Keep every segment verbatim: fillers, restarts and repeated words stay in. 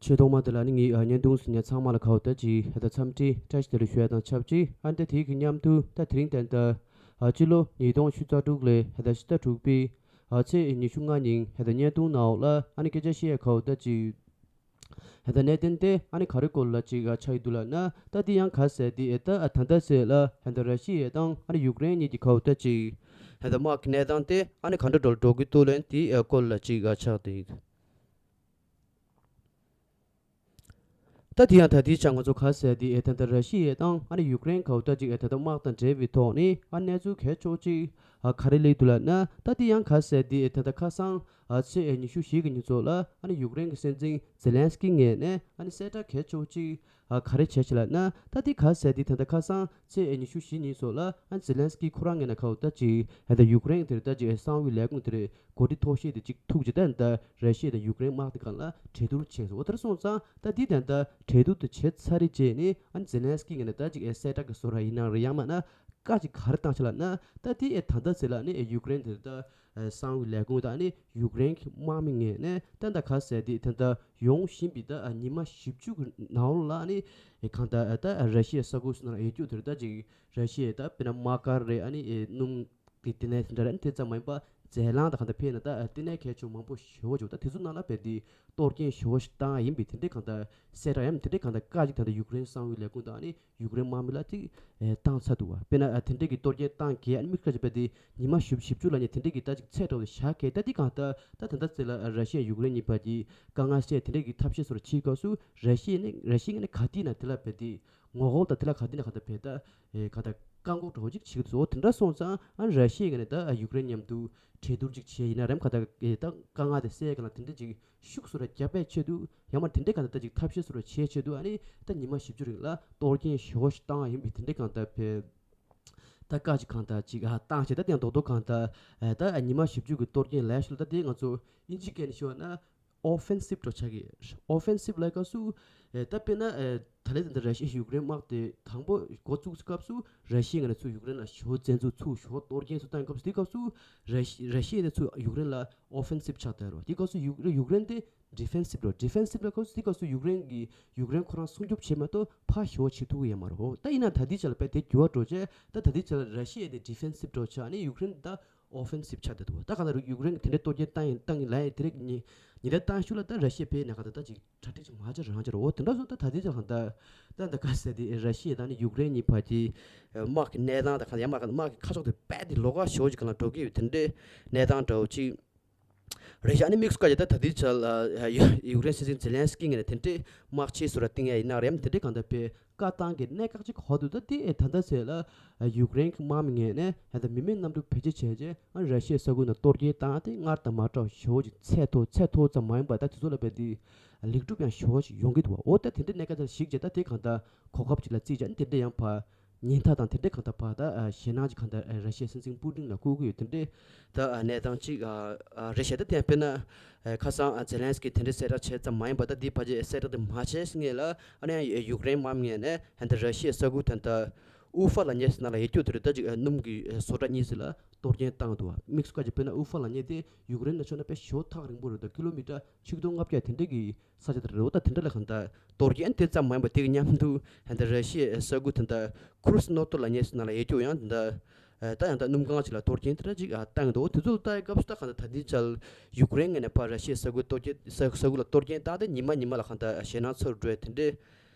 ཆེས་ཐོག་མ་དེ་ལ་ནི་ངས་ཨ་བརྙན་ཐུང་གཟིགས་མཁན་ཚང་མ་ལ་ཁ་བ་ད་ཅིག་ཧ་ད་འཚམས་འདྲི་བཀྲ་ཤིས་བདེ་ལེགས་ཞུ་ཡ་དང་ཆབས་ཅིག་ཨ་ནི་ད་དེའི་གི་མཉམ་དུ་ད་དེ་རིང་ད་ད་ཨ་སྤྱི་ལོ་ཉིས་སྟོང་ཕྱེད་ཀ་དྲུག་ལོའི་ཧ་ད་ཕྱི་ཟླ་དྲུག་པའི་ཨ་ཚེས་ཉི་ཤུ་ལྔ་ཉིན་ཧ་ད་བརྙན་ཐུང་ནང་འོག་ལ་ཨ་ནི་སྐད་ཆ་བཤད་ཡ་ཁ་བ་ད་ཅིག་ཧ་ད་གནད་དོན་དེ་ཨ་ནི་ག་རེ་སྐོར་ལ་ཅིག་ཨ་ཆགས་ཡི་འདུག་ལབ་ན། ད་དེ་ཡང་ག་ཟེར་དེ་ཨེ་ད་ཨ་ད་ད་ཟེར་ལ་ཧ་ད་ར་ཤི་ཡ་དང་ཨ་ནི་ཡུཀ་རེན་གཉིས་ཀྱི་ཁ་བ་ད་ཅིག་ཧ་ད་དམག་གི་གནས་སྟངས་དེ་ཨ་ནི་ག་འདྲ་འགྲོ་འགྲོ་གི་འདུག་ལབ་དེའི་ཨ་སྐོར་ལ་ཅིག་ཨ་ཆགས་དེ། ད་དེ་ཡང་ད་དེའི་ཆ་ང་ཚོ་ག་ཟེར་དེ་ཨེ་ད་ད་ར་ཤི་ཡ་དང་ཨ་ནི་ཡུཀ་རེན་ག་བ་ད་ཅིག་ཨེ་ད་ད་དམག་དང་འབྲེལ་བའི་ཐོག་ནས་ཨ་གནས་ཚུལ་གལ་ཆེ་བོ་ཅིག་ཨ་ག་རེ་སླེབས་འདུག་ལབ་ན། ད་དེ་ཡང་ག་ཟེར་དེ་ཨེ་ད་ད་ཁ་སང་ཨ་ཚེས་ཨེ་ཉི་ཤུ་བཞི་གི་ཉིན་ཚོ་ལ་ཨ་ནི་ཡུཀ་རེན་གྱི་སྲིད་འཛིན་ཛེ་ལན་སི་ཀི་ངོས་ནས་ཨ་ནི་གསལ་བསྒྲགས་གལ་ཆེ་བོ་ཅིག་ཨ་ག་རེ་བྱས་ཤག་ལབ་ན། ད་དེ་ག་ཟེར་དེ་ད་ད་ཁ་སང་ཚེས་ཨེ་ཉི་ཤུ་བཞི་ཉིན་ཚོ་ལ་ཨ་ནི་ཛེ་ལན་སི་ཀི་ཁོ་རང་ངོས་ནས་ག་བ་ད་ཅིག་ཨེ་ད་ཡུཀ་རེན་དེར་ད་ཅིག་ཨེ་གསང་བའི་ལས་ཁུངས་དེར་གོ་སྒྲིག་ཐོག་ཤེས་དེ་གཅིག་ཐུག་ཅིག་ད་ད་ར་ཤི་ཡ་དང་ཡུཀ་རེན་དམག་དེ་སྒང་ལ་གྲོས་བསྡུར་བྱས་སོང་། འོ་དེར་སོང་ཙང་ད་དེ་ད་ད་གྲོས་བསྡུར་དེ་བྱས་ཚར་རེ་བྱས་ནས་ཨ་ནི་ཛེ་ལན་སི་ཀི་ངོས་ནས་ད་ཅིག་ཨེ་གསལ་བསྒྲགས་ཀྱི་བཟོ་འདྲ་ཡིན་ན་རེད། ཡང་མིན་ན་བཀའ་ཅིག་ག་རེ་བཏང་ཤག་ལབ་ན། ད་དེ་ཨེ་ད་ད་ཟེར་ལ་ནི་ཨེ་ཡུཀ་རེན་དེ་ད་ཨེ་གསང་བའི་ལས་ཁུངས་དང་ནི་ཡུཀ་རེན་གྱི་དམག་མི་ངོས་ནས་ད་ད་ག་ཟེར་དེ་ད་ད་ཡོང་བཞིན་པའི་ད་ཨ་ཉི་མ་བཞི་བཅུ་གི་ནང་ལ་ནི་ཨེ་གང་ད་ཨེ་ད་ཨེ་ར་ཤི་ཡའི་ས་ཁུལ་སུ་ན་ཨེ་རྒྱུ་དེར་ད་ཅིག་ར་ཤི་ཡའི་ད་དཔེར་ན་དམག་སྒར་རེད། ཨ་ནི་ཨེ་སྣུམ་གི་ལྟེ་གནས་དེ་འདྲ་རེད། ཨ་ནི་དེ་ཙམ་མ་ཡིན་པ་རྫས་ལངས་དང་གང་ལྟར་ཕེབས་ན་ད་ལྟེ་གནས་གལ་ཆེ་བོ་མང་པོ་ཞེ་པོ་ཅིག་ད་དེ་ཚོ་ནང་ལ་རྦད་དེ་གཏོར་སྐྱོན་ཞེ་པོ་ཞིག་བཏང་ཡིན་པའི་དེ་འདྲའི་གང་ལྟར་གསལ་བསྒྲགས་ཡང་དེ་འདྲའི་གང་ལྟར་བཀའ་ཅིག་ད་ལྟ་ཡུཀ་རེན་གསང་བའི་ལས་ཁུངས་དང་ཨ་ནི་ཡུཀ་རེན་དམག་མི་ལ་ཅིག་ཨེ་བཏང་ཚར་འདུག་བ། དཔེར་ན་ཨ་དེ་འདྲའི་གི་གཏོར་སྐྱོན་བཏང་གི་ཨ་ནི་དམིགས་བཀར་གྱིས་རྦད་དེ་ཉི་མ་བཞི་བཅུ་བཞི་བཅུ་ལ་ནི་དེ་འདྲའི་གི་ད་ཅིག་ཚད་དྲག་ཏུ་བཞག་གི་ད་འདི་གང་ལྟར་ད་ད་ལྟ་ཚེ་ལ་ཨ་ར་ཤི་ཡ་ཡུཀ་རེན་གཉིས་བར་གྱི་དཀའ་ངལ་སེལ་དེ་འདྲའི་གི་ཐབས་ཤེས་སོར་ཕྱིའི་སྐབས་སུ་ར་ཤི་ཡ་ནི་ར་ཤི་ཡ་ནི་ག་དུས་ན་དེ་ལ་རྦད་དེ་ངོ་རྒོལ་དང་དེ་ལ་ག་དུས་ན་གང་ལྟར་བས་ད་ཨེ་ག་ད་བཀག་འགོག་འདྲ་བོ་ཅིག་བྱེད་ཀྱི་འདུག་འོ་དེ་འདྲ་སོང་ཙང་ཨ་ནི་ར་ཤི་ཡ་ངོས་ནས་ད་ཨ་ཡུཀ་རེན་མཉམ་དུ་གྲོས་བསྡུར་ཅིག་བྱས་ཡིན་ན་རེམ་ག་ད་ཨེ་ད་དཀའ་ངལ་དེ་སེལ་ག་ལ་དེ་འདྲ་ཅིག་ཤུགས་སུ་ར་རྒྱབ་པའི་ཆེད་དུ་ཡང་མ་དེ་འདྲའི་གང་ལྟར་ད་ཅིག་ཐབས་ཤེས་སོར་བྱེད་ཆེད་དུ་ཨ་ནི་ད་ཉི་མ་བཞི་བཅུ་རིང་ལ་གཏོར་སྐྱོན་ཞེ་པོ་ཞིག་བཏང་བ་ཡིན་པའི་དེ་འདྲའི་གང་ལྟར་བས་ད་བཀའ་ཅིག་གང་ལྟར་ཅིག་ཨ་བཏང་བྱས། ད་དེ་ཡང་རྡོག་རྡོག་གང་ལྟར་ཨེ་ད་ཨ་ཉི་མ་བཞི་བཅུ་གི་གཏོར་སྐྱོན་ལས་ཤོར། ད་དེ་ང་ཚོ་དབྱིན་ཇི་སྐད་ནས་ཞུ་བ་ན་ཨོ་ཕེན་སིབ་འགྲོ་ཆགས་ཀྱི། ཨོ་ཕེན་སིབ་ལབ་སྐབས་སུ་ཨེ་ད་དཔེར་ན་ཨེ་ད་ལན་དེ་འདྲ་ར་ཤི་ཡ་ཡུཀ་རེན་དམག་དེ་དང་པོ་འགོ་བཙུགས་སྐབས་སུ་ར་ཤི་ཡ་ངོས་ནས་ཚུར་ཡུཀ་རེན་ལ་ཞེ་པོ་བཙན་འཛུལ་ཚུགས། ཞེ་པོ་གཏོར་སྐྱོན་ཚུར་བཏང་སྐབས་སུ་དེ་སྐབས་སུ་ར་ཤི་ར་ཤི་ཡ་དེ་ཚུར་ཡུཀ་རེན་ལ་ཨོ་ཕེན་སིབ་ཆགས་བསྡད་རོ། དེ་སྐབས་སུ་ཡུཀ་ཡུཀ་རེན་དེ་ཌི་ཕེན་སིབ་རོ། ཌི་ཕེན་སིབ་ལ་སྐབས་སུ་དེ་སྐབས་སུ་ཡུཀ་རེན་གྱི་ཡུཀ་རེན་ཁོ་རང་སྲུང་སྐྱོབ་བྱེད་མ་གཏོགས་ཕར་ཞེ་པོ་བྱེད་ཐུབ་ཀྱི་ཡོད་མ་རེད། ད་ཡིན་ན་ད་ལྟའི་ཆ་ལ་དཔེ་དེ་འགྱུར་བ་འགྲོ་བྱས། ད་ད་ལྟའི་ཆ་ལ་ར་ཤི་ཡ་དེ་ཌི་ཕེན་སིབ་འགྲོ་ཆགས་ནས་ཡུཀ་རེན་ད་ཨོ་ཕེན་སིབ་ཆགས་བསྡད་འདུག་ད་གང་ལྟར་ཡུཀ་རེན་གྱིས་དེ་འདྲའི་གཏོར་སྐྱོན་བཏང་ཡིན་བཏང་ཡིན་ལབ་ཡིན། དེ་རིང་ཉི་ཉིན་དེ་བཏང་ཤུལ་ལ་ད་ར་ཤི་ཡ་ཕེབས་ནས་ག་ད་ད་ཅིག་གྲ་སྒྲིག་ཅིག་མ་བྱས་རང་བྱས་རེད། འོ་དེ་འདྲ་སོང་ད་ད་ལྟའི་ཆ་ལ་གང་ལྟར་ད་ད་ག་ཟེར་དེ་ར་ཤི་ཡ་དང་ནི་ཡུཀ་རེན་གཉིས་བར་གྱི་དམག་གི་གནས་སྟངས་དང་གང་ལྟར་ཡང་མ་གང་དམག་གི་ཁ་ཕྱོགས་དེ་རྦད་དེ་ལོགས་ཀ་ཞེ་པོ་ཅིག་གང་ལ་འགྲོ་གི་ཡོད། དེ་འདྲའི་གནས་སྟངས་འདྲ་བོ་ཅིག་རེད་ཤག་ཨ་ནི་དམིགས་སུ་བཀར་བྱས་ད་ད་ལྟའི་ཆར་ལ་ཡུ་ཡུཀ་རེན་སྲིད་འཛིན་ཛེ་ལན་སི་ཀི་ངོས་ནས་དེ་འདྲའི་དམག་ཆས་སུ་ར་བཏིང་ཡ་ཡིན་ན་རེད། དེ་འདྲའི་གང་ལྟར་དཔེ་བཀའ་བཏང་གི་གནད་འགག་ཅིག་གོ་འདུག་ད་དེ་ད་ལྟ་ཟེར་ལ་ཡུཀ་རེན་གྱི་དམག་མི་ངོས་ནས་ད་ལྟ་མི་མེད་གནམ་གྲུ་བེད་སྤྱོད་བྱས་རྗེས་ཨ་ར་ཤི་ཡའི་ས་ཁུལ་ནང་གཏོར་སྐྱོན་བཏང་། དེ་སྔར་དང་མ་འདྲ་བ་ཞེ་པོ་ཅིག་ཚད་མཐོ་ཚད་མཐོ་ཙམ་མ་ཡིན་པར་ད་དེ་ཚོ་ལ་དཔེ་དེ་ལེགས་གྲུབ་ཡང་ཞེ་པོ་ཅིག་ཡོང་གི་འདུག་བ། འོ་ད་དེ་འདྲའི་གནད་འགག་ཅིག་གཞིགས་བྱས་ད་དེ་གང་ལྟར་གོ་སྐབས་ཅིག་ལ་བརྩིས་བྱས་ཨ་ནི་དེ་འདྲ་ཡང་ཕར། ཉེན་བརྡ་དང་དེ་འདྲའི་གང་ལྟར་ཕར་ད་ཨ་ཞེད་སྣང་ཅིག་གང་ལྟར་ཨ་ར་ཤི་ཡའི་སྲིད་འཛིན་པུ་ཏིན་ལ་བསྐུར་གྱི་ཡོད། དེ་འདྲའི་ད་ཨ་གནས་སྟངས་ཅིག་ཨ་ཨ་རེད་ཤག་ད་དེ་ཡང་དཔེར་ན་ཨ་ཁ་སང་ཨ་ཛེ་ལན་སི་ཀི་དེ་འདྲའི་གསལ་བསྒྲགས་བྱས་ཙམ་མ་ཡིན་པར་ད་འདི་ཕལ་ཆེར་གསལ་བསྒྲགས་དེ་མ་བྱས་སྔོན་ལ་ཨ་ནི་ཡ་ཡུཀ་རེན་དམག་མི་ངོས་ནས་ཧན་ད་ར་ཤི་ཡའི་ས་ཁུལ་ད་ལྟ་ཨུ་ཧྥ་ལབ་མཁན་ཟེར་ན་ལ་ཡ་སྐྱོ་དེ་རེད། ད་ཅིག་ཨ་སྣུམ་གྱི་ཨ་བཟོ་གྲྭ་གཉིས་ཟེར་ལ་གཏོར་སྐྱོན་བཏང་འདུག་བ། དམིགས་སུ་བཀར་གྱི་དཔེར་ན་ཨུ་ཧྥ་ལབ་མཁན་དེ་ཡུཀ་རེན་ནས་ཕྱོགས་ནས་དཔེ་ཞེ་པོ་ཐག་རིང་པོ་རེད། ད་ཀི་ལོ་མི་ཊར་ཆིག་སྟོང་ལྔ་བརྒྱ་དེ་འདྲ་གི་ས་ཆ་དེར་རེད། འོ་ད་དེ་འདྲ་ལ་གང་ལྟར་གཏོར་སྐྱོན་དེ་ཙམ་མ་ཡིན་པར་དེ་གི་མཉམ་དུ་ཧན་ད་ར་ཤི་ཡའི་ས་ཁུལ་ད་ལྟ་ཁུར་སི་ནོ་ཏོ་ལབ་མཁན་ཟེར་ན་ལ་ཡ་སྐྱོ་ཡང་དེ་འདྲ་ད་ཡང་ད་སྣུམ་ཁང་ཅིག་ལ་གཏོར་སྐྱོན་དེ་འདྲ་ཅིག་ཨ་བཏང་གི་འདུག་འོ་དེ་ཚོ་ལ་ལྟ་ཡི་སྐབས་སུ་ད་གང་ལྟར་ད་ལྟའི་ཆར་ཡུཀ་རེན་ངོས་ནས་ཕར་ར་ཤི་ཡའི་ས་ཁུལ་གཏོར་སྐྱོན་ས་ས་ཁུལ་ལ་གཏོར་སྐྱོན་བཏང་སྟེ་ཉི་མ་ཉི་མ་ལ་གང་ལྟར་ཞེད་སྣང་ཚ་རུ་འགྲོ་ཡ་དེ་འདྲའི་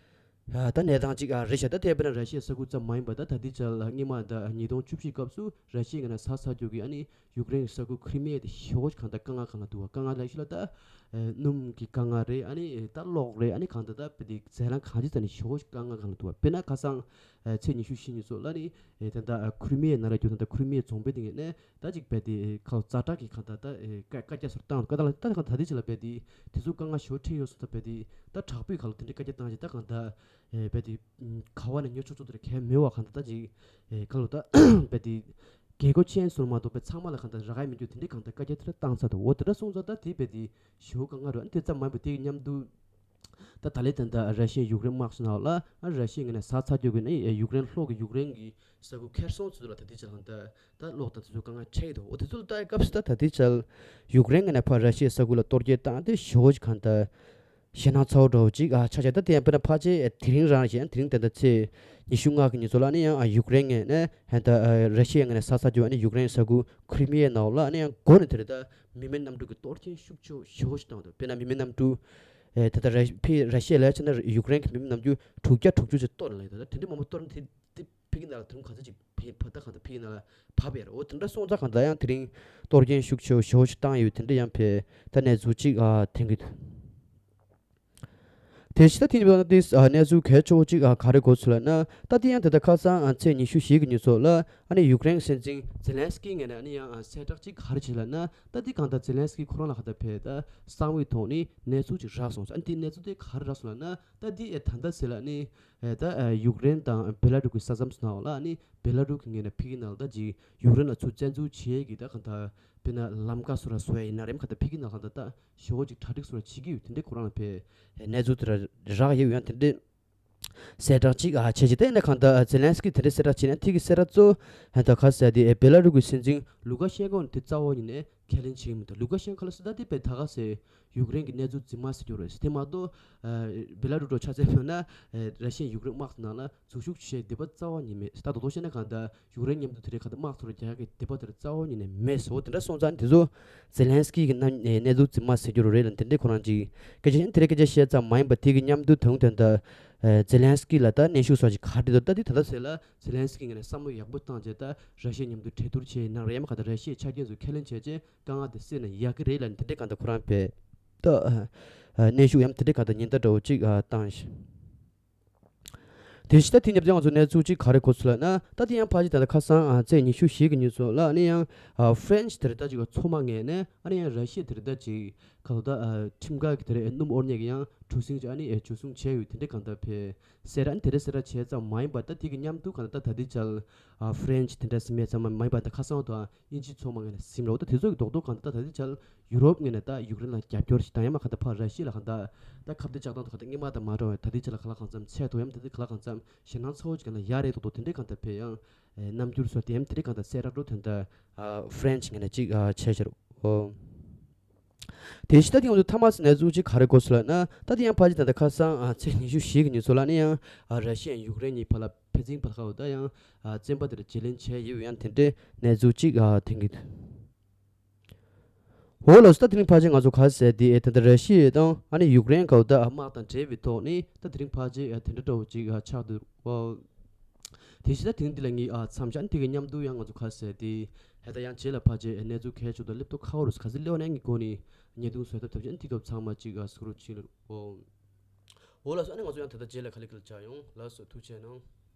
ཨ་ད་གནས་སྟངས་ཅིག་ཨ་རེད་ཤག་ད་དེ་དཔེར་ན་ར་ཤི་ཡའི་ས་ཁུལ་ཙམ་མ་ཡིན་པར་ད་ད་ལྟའི་ཆར་ལ་སྔོན་མ་ད་ཉིས་སྟོང་བཅུ་བཞི་སྐབས་སུ་ར་ཤི་ཡ་ངོས་ནས་ཟ་ཚར་རྒྱུ་གི་ཨ་ནི་ཡུཀ་རེན་གྱི་ས་ཁུལ་ཁི་རི་མི་ཡ་དེ་ཞེ་པོ་ཅིག་གང་ལྟར་དཀའ་ངལ་སྒང་ལ་འདུག་བ། དཀའ་ངལ་ལབ་ཤུལ་ལ་ད་ཨ་སྣུམ་གྱི་དཀའ་ངལ་རེད། ཨ་ནི་ད་གློག་རེད། ཨ་ནི་གང་ལྟར་ད་དཔེ་དེ་རྫས་ལངས་གང་ཅི་ཙམ་ནས་ཞེ་པོ་ཅིག་དཀའ་ངལ་སྒང་ལ་འདུག་བ། དཔེར་ན་ཁ་སང་ཨ་ཚེས་ཉི་ཤུ་བཞི་ཉིན་སོགས་ལ་ནི་ཨེ་ད་ད་ཨ་ཁི་རི་མི་ཡ་ནང་ལ་རྒྱུ་ད་ད་ཁི་རི་མི་ཡ་རྫོང་དཔོན་དེ་ངོས་ནས་ད་ཅིག་དཔེ་དེ་ཁ་ཛ་དྲག་གི་གང་ལྟར་ད་ཨེ་བཀའ་བཀའ་རྒྱ་སོར་བཏང་འདུག་ད་ད་ད་ད་ད་ལྟའི་ཆ་ལ་དཔེ་དེ་དེ་ཚོ་དཀའ་ངལ་ཞེ་པོ་འཕྲད་ཡོད་སོང་། ད་དཔེ་དེ་ད་དྲག་པོའི་ཁ་ལ་དེ་འདྲའི་བཀའ་རྒྱ་བཏང་ཅིག་ད་གང་ལྟར་ཨེ་དཔེ་དེ་ག་བ་ནས་ཉོ་ཆོག་ཆོག་དེ་རེད་གལ་མེད་བ། གང་ལྟར་ད་ཅིག་ཨེ་ཁ་ལོ་ད་དཔེ་དེ་རྒྱལ་སྒོ་ཆེན་སོར་མ་གཏོགས་པའི་ཚང་མ་ལ་གང་ལྟར་རག་གི་མི་འདུག་དེ་འདྲའི་གང་ལྟར་བཀའ་རྒྱ་དེ་འདྲ་བཏང་ཚར་འདུག་འོ་དེ་འདྲ་སོང་ཙང་ད་དེ་དཔེ་དེ་ཞེ་པོ་དཀའ་ངལ་རེད། ཨ་ནི་དེ་ཙམ་མ་ཡིན་པར་དེ་གི་མཉམ་དུ་ད་ད་ལན་ད་ལྟ་ར་ཤི་ཡ་ཡུཀ་རེན་དམག་ཟེར་ན་ལ་ཨ་ར་ཤི་ཡ་ངོས་ནས་ཟ་ཚར་རྒྱུ་གི་ནི་ཡུཀ་རེན་ལྷོ་གི་ཡུཀ་རེན་གི་ས་ཁུལ་ཁེར་སོང་ཚོ་ལ་ད་ལྟའི་ཆར་གང་ལྟར་ད་གློག་དང་དེ་ཚོ་དཀའ་ངལ་འཕྲད་ཀྱི་འདུག་འོ་དེ་ཚོ་ལ་ལྟ་ཡི་སྐབས་སུ་ད་ད་ལྟའི་ཆར་ཡུཀ་རེན་ངོས་ནས་ཕར་ར་ཤི་ཡའི་ས་ཁུལ་ལ་གཏོར་སྐྱོན་བཏང་སྟེ་ཞེ་པོ་ཅིག་གང་ལྟར་ ཞེད་སྣང་ཚ་བོ་འདྲ་བོ་ཅིག་ཨ་ཆགས་ཀྱི། ད་དེ་ཡང་དཔེར་ན་ཕལ་ཆེར་དེ་རིང་རང་བཞིན་དེ་རིང་ད་ལྟ་ཚེས་ཉི་ཤུ་ལྔ་གི་ཉིན་ཚོ་ལ་ཨ་ནི་ཡང་ཡུཀ་རེན་ངོས་ནས་ད་ར་ཤི་ཡའི་ངོས་ནས་ས་ས་རྒྱུ་ཨ་ནི་ཡུཀ་རེན་ས་ཁུལ་ཁི་རི་མི་ཡའི་ནང་ལ་ཨ་ནི་ཡང་མགོ་ནས་དེ་རེད། ད་མི་མེད་གནམ་གྲུ་གི་གཏོར་སྐྱོན་ཤུགས་ཆེ་ཞེ་པོ་ཞིག་བཏང་འདུག་དཔེར་ན་མི་མེད་གནམ་གྲུ་ཨེ་ད་ལྟ་ར་ཕི་ར་ཤི་ཡ་ལ་ཕྱིན་ན་ཡུཀ་རེན་གྱི་མི་མེད་གནམ་གྲུ་དྲུག་བརྒྱ་དྲུག་ཅུ་ཅིག་གཏོར་ལ་ཡོད། ད་དེ་འདྲ་མང་པོ་གཏོར་ན་དེ་དེ་ཕ་གི་ནང་ལ་དུམ་ག་ཚོད་ཅིག་ཕེ་བ་ད་གང་ལྟར་ཕ་གི་ནང་ལ་བབས་ཡོད་རེད། འོ་དེ་འདྲ་སོང་ཙང་གང་ལྟར་ཡང་དེ་རིང་གཏོར་སྐྱོན་ཤུགས་ཆེ་ཞེ་པོ་ཞིག་བཏང་ཡོད། དེ་འདྲ་ཡང་ཕེ་ད་གནས་ཚུལ་ཅིག་ཨ་ཐོན་གྱི་འདུག་དེ་བཞིན་ད་དེ་ནི་བྱས་ན་དེ་ཨ་གནས་ཚུལ་གལ་ཆེ་བོ་ཅིག་ཨ་ག་རེ་གོ་ཚུལ་ལབ་ན། ད་དེ་ཡང་དེ་ལྟར་ཁ་སང་ཨ་ཚེས་ཉི་ཤུ་བཞི་གི་ཉིན་ཚོ་ལ་ཨ་ནི་ཡུཀ་རེན་གྱི་སྲིད་འཛིན་ཛེ་ལན་སི་ཀི་ངོས་ནས་ཨ་ནི་ཡང་ཨ་གསལ་བསྒྲགས་ཅིག་ག་རེ་བྱས་ལབ་ན། ད་དེ་གང་ལྟར་ཛེ་ལན་སི་ཀི་ཁོ་རང་ལ་ག་ད་ཕེ་ད་གསང་བའི་ཐོག་ནས་གནས་ཚུལ་ཅིག་རག་སོང་། ཨ་ནི་དེ་གནས་ཚུལ་དེ་ག་རེ་རག་སོང་ལབ་ན། ད་དེ་ཨེ་ད་ལྟ་ཟེར་ལ་ནི་ཨེ་ད་ཨེ་ཡུཀ་རེན་དང་བེ་ལ་རུ་ཀི་ས་མཚམས་ནང་ལ་ཨ་ནི་བེ་ལ་རུ་ཀི་ངོས་ནས་ཕ་གི་ནང་ལ་ད་ཅིག་ཡུཀ་རེན་ལ་ཚུར་བཙན་འཛུལ་བྱེད་ཀྱི་ད་གང་ལྟར་དཔེར་ན་ལམ་ཀ་སོ་ར་བཟོ་ཡ་ཡིན་ན་རེད། གང་ལྟར་ཕ་གི་ནང་ལ་གང་ལྟར་ད་ཞེ་པོ་ཅིག་གྲ་སྒྲིག་སོ་ར་བྱེད་ཀྱི་ཡོད། དེ་འདྲའི་ཁོ་རང་ལ་ཕེ་གནས་ཚུལ་དེ་ར་རག་ཡོད། ཡང་དེ་འདྲའི་གསལ་བསྒྲགས་ཅིག་ཨ་བྱས་ཅིག་ད་ཡིན་ན་གང་ལྟར་ཛེ་ལན་སི་ཀི་དེ་འདྲའི་གསལ་བསྒྲགས་བྱས་ན་དེ་གི་གསལ་བསྒྲགས་གཙོ་ཨ་ད་ག་ཟེར་དེ་ཨེ་བེ་ལ་རུ་ཀི་སྲིད་འཛིན་ལུ་ཀ་ཤན་ཀོ་ནི་དེ་རྩ་བ་ཉིད་ནས་ཁས་ལེན་བྱེད་ཀྱི་མི་འདུག་ལུ་ཀ་ཤན་ཀོ་ལ་སི་ད་དེ་པའི་ད་ག་ཟེར་ཡུཀ་རེན་གྱི་གནས་ཚུལ་རྫུན་མ་ཟེར་རྒྱུ་རེད། དེ་མ་གཏོགས་ཨ་བེ་ལ་རུ་ཀི་ཆ་ཚད་ཕེ་ན་ཨེ་ར་ཤི་ཡ་ཡུཀ་རེན་དམག་དེ་ནང་ལ་འཛུལ་ཞུགས་བྱེད་འདོད་པ་རྩ་བ་ཉིད་མེད། ད་དོ་དོ་བཤད་ན་གང་ལྟར་ཡུཀ་རེན་མཉམ་དུ་དེ་རིང་གང་ལྟར་དམག་ཚུར་རྒྱག་གི་འདོད་པ་དེ་རྩ་བ་ཉིད་ནས་མེད་ཟེར། འོ་དེ་འདྲ་སོང་ཙང་དེ་ཚོ་ཛེ་ལན་སི་ཀི་གི་རྣམ་གནས་ཚུལ་རྫུན་མ་ཟེར་རྒྱུ་རེད་ལ། དེ་འདྲའི་ཁོ་རང་ཅིག་སྐད་ཆ་ཡིན། དེ་རིང་སྐད་ཆ་བཤད་ཙམ་མ་ཡིན་པ་དེ་གི་མཉམ་དུ་ད་དུང་ད་ལྟ་ཛེ་ལན་སི་ཀི་ལ་ད་གནོན་ཤུགས་སོགས་ཅིག་ག་རེ་འདུག་ད་དེ་ད་ལྟ་ཟེར་ལ་ཛེ་ལན་སི་ཀི་ངོས་ནས་བསམ་བློ་ཡག་པོ་བཏང་བྱས་ད་ར་ཤི་ཡ་མཉམ་དུ་གྲོས་བསྡུར་བྱས་ཡིན་ན་རེད། ཡང་མ་ག་ད་ར་ཤི་ཡའི་ཆ་རྐྱེན་ཚོ་ཁས་ལེན་བྱས་རྗེས་དཀའ་ངལ་དེ་སེལ་ན་ཡག་གི་རེད་ལ། དེ་འདྲའི་གང་ལྟར་ཁོ་རང་ཕེ་ད་གནོན་ཤུགས་ཡང་དེ་འདྲའི་གང་ལྟར་ཉེན་བརྡ་འདྲ་བོ་ཅིག་བཏང་ཞིང་། དེ་བཞིན་ད་དེ་ཉིན་ང་ཚོ་གནས་ཚུལ་གཅིག་ག་རེ་གོ་ཚུལ་ལབ་ན། ད་དེ་ཡང་ཕལ་ཆེར་ད་ལྟ་ཁ་སང་ཨ་ཚེས་ཉི་ཤུ་བཞི་གི་ཉིན་ཚོ་ལ་ཨ་ནི་ཡང་ཨ་ཧྥ་རན་ཆི་དེ་རེད་ད་ཅིག་ཚོགས་མ་ངོས་ནས་ཨ་ནི་ཡང་ར་ཤི་ཡ་དེ་རེད་ད་ཅིག་ག་ལོ་ད་ཨ་ཁྲིམས་འགལ་གྱི་དེ་རེད་སྣུམ་དབོར་མཁན་གྱི་ཡང་གྲུ་གཟིངས་ཅིག་ཨ་ནི་ཨེ་འཇུ་བཟུང་བྱས་ཡོད། དེ་འདྲའི་གང་ལྟར་ཕེ་གསལ་བསྒྲགས་ཨ་ནི་དེ་རེད་གསལ་བསྒྲགས་བྱས་ཙམ་མ་ཡིན་པར་ད་དེ་གི་མཉམ་དུ་གང་ལྟར་ད་ད་ལྟའི་ཆར་ཨ་ཧྥ་རན་ཆི་དེ་འདྲ་ཟིན་མེད་ཙམ་མ་ཡིན་པར་ད་ཁ་སང་དུ་ཨ་དབྱིན་ཇིའི་ཚོགས་མ་ངོས་ནས་ཟིན་རོགས། ད་དེ་ཚོ་གི་རྡོག་རྡོག་གང་ལྟར་ད་ད་ལྟའི་ཆར་ཡུ་རོབ་ངོས་ནས་ད་ཡུཀ་རེན་ལ་རྒྱབ་སྐྱོར་ཞིག་དང་ཡང་མ་ག་ད་ཕར་ར་ཤི་ཡ་ལ་གང་ལྟར་ད་ཁ་གཏད་གཅོག་སྟངས་དང་ག་ད་སྔོན་མ་དང་མ་འདྲ་བ་ད་ལྟའི་ཆར་ལ་ག་ལ་གང་འཚམ་ཚད་མཐོ་ཡང་ད་ལྟའི་ག་ལ་གང་འཚམ་ཞེད་སྣང་ཚ་བོ་ཅིག་ག་ལ་ཡ་རེད་རྡོག་རྡོག་དེ་འདྲའི་གང་ལྟར་ཕེ་ཡང་ཨེ་རྣམ་འགྱུར་སོགས་དེ་ཡང་དེ་འདྲའི་གང་ལྟར་གསལ་བསྒྲགས་འགྲོ་དོན་ད་ཨ་ཧྥ་རན་ཆི་ངོས་ནས་ཅིག་ཨ་བྱས་ཤར་འོ། དེ་བཞིན་ད་དེ་ང་ཚོ་མཐའ་མ་ཟེར་གནས་ཚུལ་ཅིག་ག་རེ་གོ་ཚུལ་ལབ་ན། ད་དེ་ཡང་ཕལ་ཆེར་ད་ལྟ་ཁ་སང་ཨ་ཚེས་ཉི་ཤུ་བཞི་གི་ཉིན་ཚོ་ལ་ནི་ཡང་ཨ་ར་ཤི་ཡ་ཡུཀ་རེན་གཉིས་བར་ལ་ཕན་ཚུན་བར་ཁ་འོ་ད་ཡང་ཨ་བཙན་པ་དེ་ལ་བརྗེ་ལེན་བྱས་ཡོད། ཡང་དེ་འདྲའི་གནས་ཚུལ་ཅིག་ཨ་ཐོན་གྱི་འདུག་འོ་ལགས་སོ། ད་དེ་རིང་ཕལ་ཆེར་ང་ཚོ་ག་ཟེར་དེ་ཨེ་ད་ལྟ་ར་ཤི་ཡ་དང་ཨ་ནི་ཡུཀ་རེན་ག་འོ་ད་ཨ་དམག་དང་འབྲེལ་བའི་ཐོག་ནས་ད་དེ་རིང་ཕལ་ཆེར་ཨ་དེ་འདྲ་འདྲ་བོ་ཅིག་ཨ་ཆགས་འདུག་འོ། དེ་བཞིན་ད་དེང་འདི་ལ་ངའི་ཨ་མཚམས་བཞག་དེ་གི་མཉམ་དུ་ཡང་ང་ཚོ་ག་ཟེར་དེ་ཧེ་ད་ཡང་རྗེས་ལ་ཕལ་ཆེར་གནས་ཚུལ་གལ་ཆེ་དང་སླེབས་ཐོག་ཁ་བ་རུ་ག་ཟེར་སླེབས་ནས་ངའི་སྒོ་ནས་བརྙན་ཐུང་བཟོ་ཐབས་ཐབས་ཆེན་དེ་སྐབས་ཚང་མ་གཅིག་ཨ་གཟིགས་རོགས་བྱེད་ལ། འོ་ལགས་སོ། ཨ་ནི་ང་ཚོ་ཡང་ད་ལྟ་རྗེས་ལ་ག་ལེ་ག་ལེ་བྱ་ཡོང་། ལགས་སོ། ཐུགས་རྗེ་གནང་།